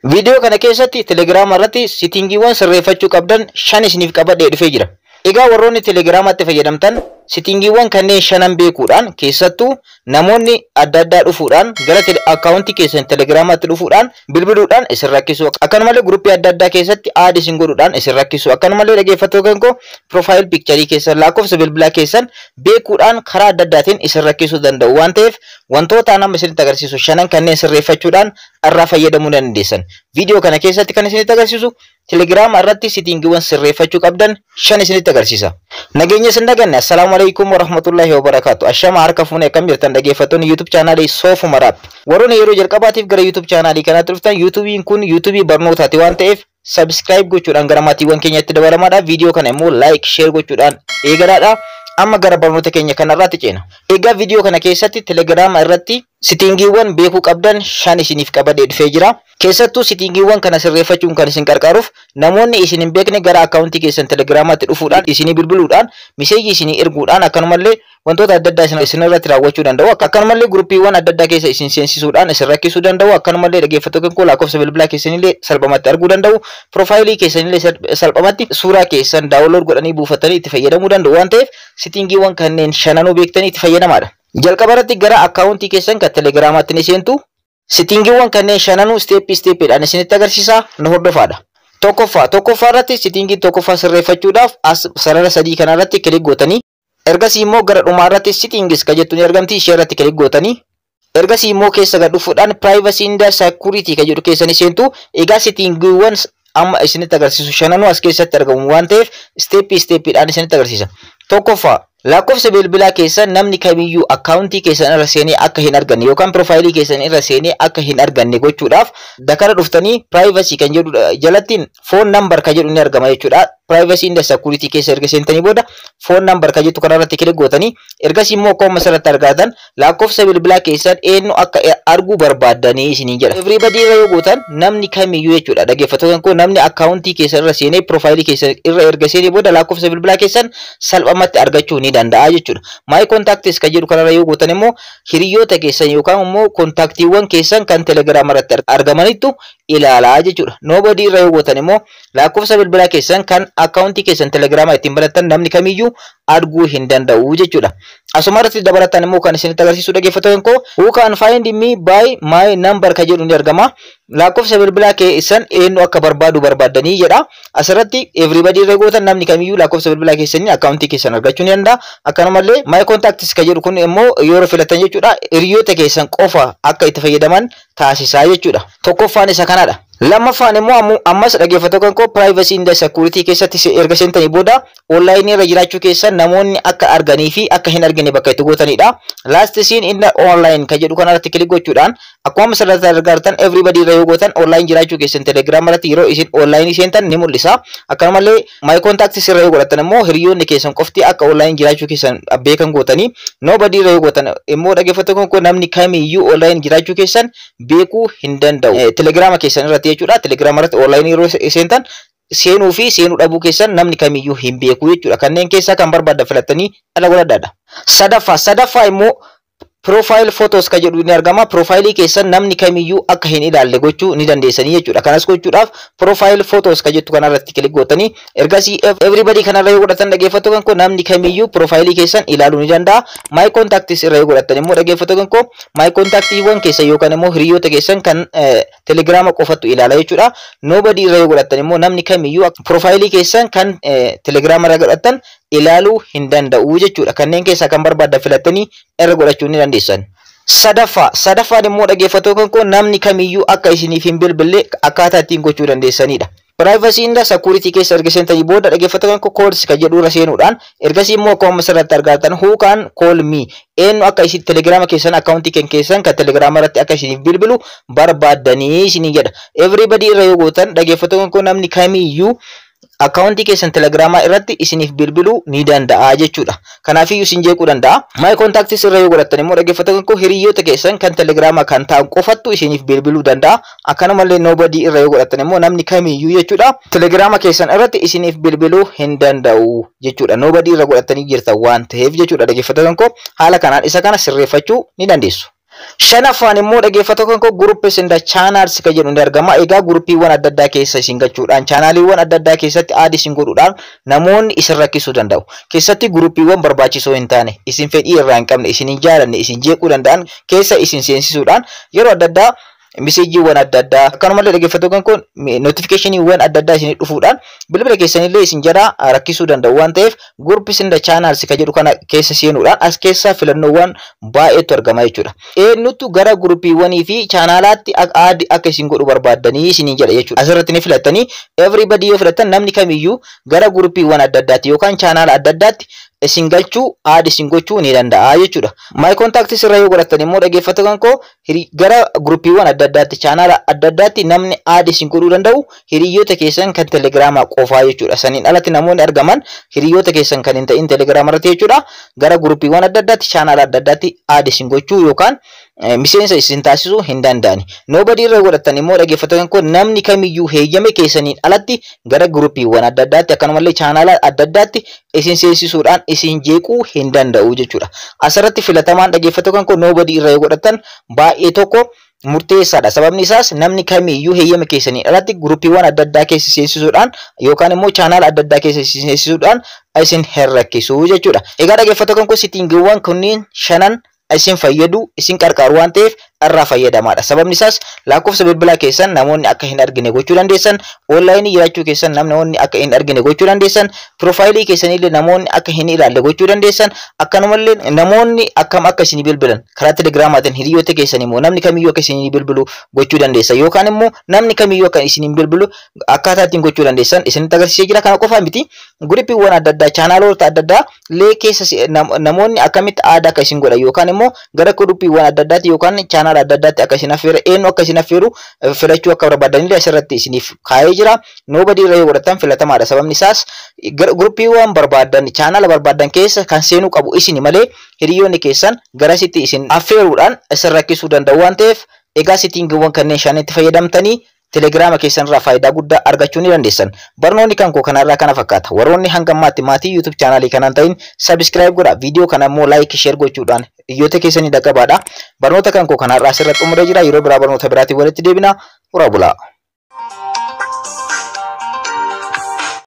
Viidiyoo kana keessatti Telegiraama irratti settingiiwwan sirreeffachuu qabdan shan isiniif qabadhee dhufee jira. Egaa warroonni Telegiraamatti fayyadamtan settingiiwwan kanneen shanan beekuudhaan, keessattuu namoonni adda addaa dhufuudhaan gara akkaawuntii keessan Telegiraamatti dhufuudhaan bilbiluudhaan isin rakkisu. Akkanumallee guruppii adda addaa keessatti add isin godhuudhaan isin rakkisu. Akkanumallee, dhaggeeffattoota koo, profile picture keessan, lakkoofsa bilbilaa keessan beekuudhaan karaa adda addaatiin isin rakkisuu danda'u waan ta'eef, wantoota nama isinitti agarsiisu shanan kanneen sirreeffachuudhaan irraa fayyadamuu dandeessan. Viidiyoo kana keessatti kan isinitti agarsiisu Telegiraama irratti settingiiwwan sirreeffachuu qabdan shan isinitti agarsiisa. Nageenya isin daganne, assalaamu alaikum warahmatullahi wabarakaatu. Ashama, harka fuunee, akkam jirtan, dhaggeeffattoonni YouTube chaanaalii Soofuma Raap? Warroonni yeroo jalqabaatiif gara YouTube chaanaalii kanaatti dhuftan, YouTube'n kun YouTube'ii barnootaati waan ta'eef subscribe gochuudhaan gara maatiiwwan keenyatti dabalamaadha. Viidiyoo kana immoo like, share gochuudhaan eegalaadha. Amma gara barnoota keenya kanarraatti ceena. Egaa viidiyoo kana keessatti Telegiraama irratti settingiiwwan beekuu qabdan shan isiniif qabadhee dhufee jira. Keessattuu settingiiwwan kana sirreeffachuun kan isin qarqaaruuf, namoonni isin hin beekne gara akkaawuntii keessan Telegiraamaatti dhufuudhaan isinii bilbiluudhaan, message isinii erguudhaan, akkanumallee wantoota adda addaa isin irratti raawwachuu danda'u. Akkanumallee guruppiiwwan adda addaa keessa isin seensisuudhaan isin rakkisuu danda'u. Akkanumallee, dhaggeeffattoota koo, lakkoofsa bilbilaa keessanillee salphumatti arguu danda'u. Profileii keessanillee salphumatti suuraa keessan download godhanii buufatanii itti fayyadamuu danda'u waan ta'eef, settingiiwwan kanneen shananuu beektanii itti fayyadamaadha. Jalqaba irratti gara akkaawuntii keessan kan Telegiraamaatti ni seentu. Settingiiwwan kanneen shananuu step stepiidhaan isinitti agarsiisa, nu hordofaadha. Tokkoffaa irratti, settingii tokkoffaa sirreeffachuudhaaf as sarara sadii kanarratti click gootanii, ergasii immoo gara dhumaa irratti settings ka jettu ni argamti, ishee irratti click gootanii, ergasii immoo keessa gad dhufuudhaan privacy and security ka jedhu keessa ni seentu. Egaa settingiiwwan amma isinitti agarsiisu shananuu as keessatti argamu waan ta'eef step stepiidhaan isinitti agarsiisa. Tokkoffaa, lakkoofsa bilbilaa keessan namni kamiyyuu akkaawuntii keessan irra seenee akka hin arganne yookaan profileii keessan irra seenee akka hin arganne gochuudhaaf, dakara dhuftanii privacy kan jedhu jalatti phone number kan jedhu ni argama jechuudha. Privacy and security keessa erga seentanii booda phone number kan jettu kanarratti click gootanii, ergasii immoo akkuma asirratti argatan lakkoofsa bilbilaa keessan eenyu akka arguu barbaaddanii isiniin jedha. Everybody irra yoo gootan namni kamiyyuu jechuudha. Dhaggeeffattoota koo, namni akkaawuntii keessan irra seenee profileii keessan irra erga seenee booda lakkoofsa bilbilaa keessan salphumatti argachuu ni danda'a jechuudha. My contacts kan jedhu kanarra yoo gootan immoo hiriyoota keessan yookaan immoo contactiiwwan keessan kan Telegiraam irratti argamanittu ilaalaa jechuudha. Nobody irra yoo gootan immoo lakkoofsa bilbilaa keessan kan akkaawuntii keessan Telegiraama ittiin banattan namni kamiyyuu arguu hin danda'u jechuudha. Asuma irratti dabalataan immoo kan isinitti agarsiisu, dhaggeeffattoota koo, who can find me by my number kan jedhu ni argama. Lakkoofsa bilbilaa keessan eenyu akka barbaadu barbaaddanii jedha. Asirratti everybody irra gootan namni kamiyyuu lakkoofsa bilbilaa keessanii akkaawuntii keessan argachuu ni danda'a. Akkanumallee my contacts kan jedhu kun immoo yeroo filatan jechuudha, hiriyoota keessan qofa akka itti fayyadaman taasisaa jechuudha. Tokkoffaan isa kanadha. Lammaffaan immoo ammas, dhaggeeffattoota koo, privacy and security keessatti erga seentanii booda online irra jiraachuu keessan namoonni akka arganii fi akka hin argine bakka itti gootanidha. Last seen in the online kan jedhu kanarratti click gochuudhaan akkuma asirratti argartan everybody irra yoo gootan online jiraachuu keessan Telegram irratti yeroo isin online seentan ni mul'isa. Akkanumallee my contacts irra yoo godhatan immoo hiriyoonni keessan qofti akka online jiraachuu keessan beekan gootanii, nobody irra yoo gootan immoo, dhaggeeffattoota koo, namni kamiyyuu online jiraachuu keessan beekuu hin danda'u. Telegrama keessan irratti jechuudha. Telegrama irratti online yeroo seentan seenuu fi seenuu dhabuu keessan namni kamiyyuu hin beeku jechuudha. Kanneen keessaa kan barbaadan filattanii dhala godhadhaadha. Sadaffaa immoo profile photos kan jedhu ni argama. Profileii keessan namni kamiyyuu akka hin ilaalle gochuu ni dandeessanii jechuudha. Kanas gochuudhaaf profile photos kan jettu kanarratti click gootanii, ergasii everybody kanarra yoo godhatan, dhaggeeffattoota koo, namni kamiyyuu profileii keessan ilaaluu ni danda'a. My contacts irra yoo godhatan immoo, dhaggeeffattoota koo, my contactiiwwan keessan yookaan immoo hiriyoota keessan kan Telegiraama qofattu ilaala jechuudha. Nobody irra yoo godhatan immoo namni kamiyyuu profileii keessan kan Telegiraama irra godhatan ilaaluu hin danda'u jechuudha. Kanneen keessaa kan barbaadan filattanii irra godhachuu ni dandeessan. Sadaffaan immoo, dhaggeeffattoota koo, namni kamiyyuu akka isiniif hin bilbille akkaataa ittiin gochuu dandeessanidha. Privacy and security keessa erga seentanii booda, dhaggeeffattoota koo, calls kan jedhu irra seenuudhaan, ergasii immoo akkuma asirratti argattan who can call me, eenyu akka isin Telegiraama keessan akkaawuntii keessan kan Telegiraama irratti akka isiniif bilbilu barbaaddanii isinii jedha. Everybody irra yoo gootan, dhaggeeffattoota koo, namni kamiyyuu akkaawuntii keessan Telegiraamaa irratti isiniif bilbiluu ni danda'a jechuudha. Kanaafiyyuu isin jeequu danda'a. My contacts irra yoo godhattan immoo, dhaggeeffattoota koo, hiriyoota keessan kan Telegiraamaa kan ta'an qofattu isiniif bilbiluu danda'a. Akkanumallee nobody irra yoo godhattan immoo namni kamiyyuu jechuudha Telegiraama keessan irratti isiniif bilbiluu hin danda'u jechuudha. Nobody irra godhattanii jirtan waan ta'eef jechuudha, dhaggeeffattoota koo, haala kanaan isa kana sirreeffachuu ni dandeessu. Shanaffaan immoo, dhaggeeffattoota koo, groups and channels kan jedhu ni argama. Egaa groupiiwwan adda addaa keessa isin galchuudhaan, channeliiwwan adda addaa keessatti add isin godhuudhaan namoonni isin rakkisuu danda'u. Keessatti groupiiwwan barbaachisoo hin taane, isin fedhii irraa hin qabne, isin hin jaalanne, isin jeequu danda'an keessa isin seensisuudhaan yeroo adda addaa messageiiwwan adda addaa, akkanumallee, dhaggeeffattoota kun, notificationiiwwan adda addaa isin dhufuudhaan bilbila keessanillee isin jala rakkisuu danda'u waan ta'eef, groups and channels kan jedhu kana keessa seenuudhaan as keessa filannoowwan baay'eetu argama jechuudha. Eenyutu gara groupiiwwanii fi channelaatti add akka isin godhu barbaaddanii isiniin jedha jechuudha. Asirratti ni filattanii. Everybody yoo filattan, namni kamiyyuu gara groupiiwwan adda addaatti yookaan channela adda addaatti isin galchuu, add isin gochuu ni danda'a jechuudha. My contacts irra yoo godhattan immoo, dhaggeeffattoota koo, gara groupiiwwan adda addaatti, channela adda addaatti namni add isin godhuu danda'u hiriyoota keessan kan telegiraamaa qofaa jechuudha. Saniin alatti namoonni argaman hiriyoota keessan kan hin ta'in telegiraama irratti jechuudha. Gara groupiiwwan adda addaatti, channela adda addaatti add isin gochuu yookaan miseensa isin taasisuu hin danda'ani. Nobody irra godhattan immoo, dhaggeeffattoota koo, namni kamiyyuu heeyyame keessaniin alatti gara groupiiwwan adda addaatti, akkanumallee channela adda addaatti isin seensisuudhaan isin jeequu hin danda'u jechuudha. Asirratti filatamaan, dhaggeeffattoota koo, nobody irra yoo godhattan baay'ee tokko murteessaadha. Sababni isaas namni kamiyyuu heeyyama keessaniin alatti groupiiwwan adda addaa keessa seensisuudhaan yookaan immoo channela adda addaa keessa seensisuudhaan isin hin rakkisu jechuudha. Egaa, dhaggeeffattoota koo, settingiiwwan kunniin shanan isin fayyadu, isin qarqaaru waan ta'eef irraa fayyadamaadha. Sababni isaas lakkoofsa bilbilaa keessan namoonni akka hin argine gochuu dandeessan, onlineii jiraachuu keessan namoonni akka hin argine gochuu dandeessan, profileii keessanillee namoonni akka hin ilaalle gochuu dandeessan, akkanumallee namoonni akkam akka isinii bilbilan karaa telegiraamaatiin hiriyoota keessan immoo namni kamiyyuu akka isinii bilbilu gochuu dandeessan, yookaan immoo namni kamiyyuu akka isinii bilbilu akkaataa ittiin gochuu dandeessan isinitti agarsiisee jira. Kana qofaa miti, groupiiwwan adda addaa, channelota adda addaa lee keessa namoonni akkamitti add akka isin godhan yookaan immoo gara groupiiwwan adda addaatti yookaan channela adda addaatti akka isin affeeru, eenyu akka isin affeeru filachuu akka barbaadanillee asirratti isiniif kaa'ee jira. Nobody irra yoo godhatan filatamaadha. Sababni isaas groupiiwwan barbaadan, channela barbaadan keessa kan seenuu qabu isini malee hiriyoonni keessan garasitti isin affeeruudhaan isin rakkisuu danda'u waan ta'eef, egaa settingiiwwan kanneen shanitti fayyadamtanii telegiraama keessan irraa faayidaa guddaa argachuu ni dandeessan. Barnoonni kan koo kanarraa kana fakkaata. Warroonni hanga ammaatti maatii YouTube channelii kanaan ta'in subscribe godha. Viidiyoo kana immoo like, share gochuudhaan hiriyoota keessanii dhaqqabaadha. Barnoota kan koo kanarraa asirratti xumuree jira. Yeroo biraa barnoota biraatiin walitti deebina. Horaa bulaa.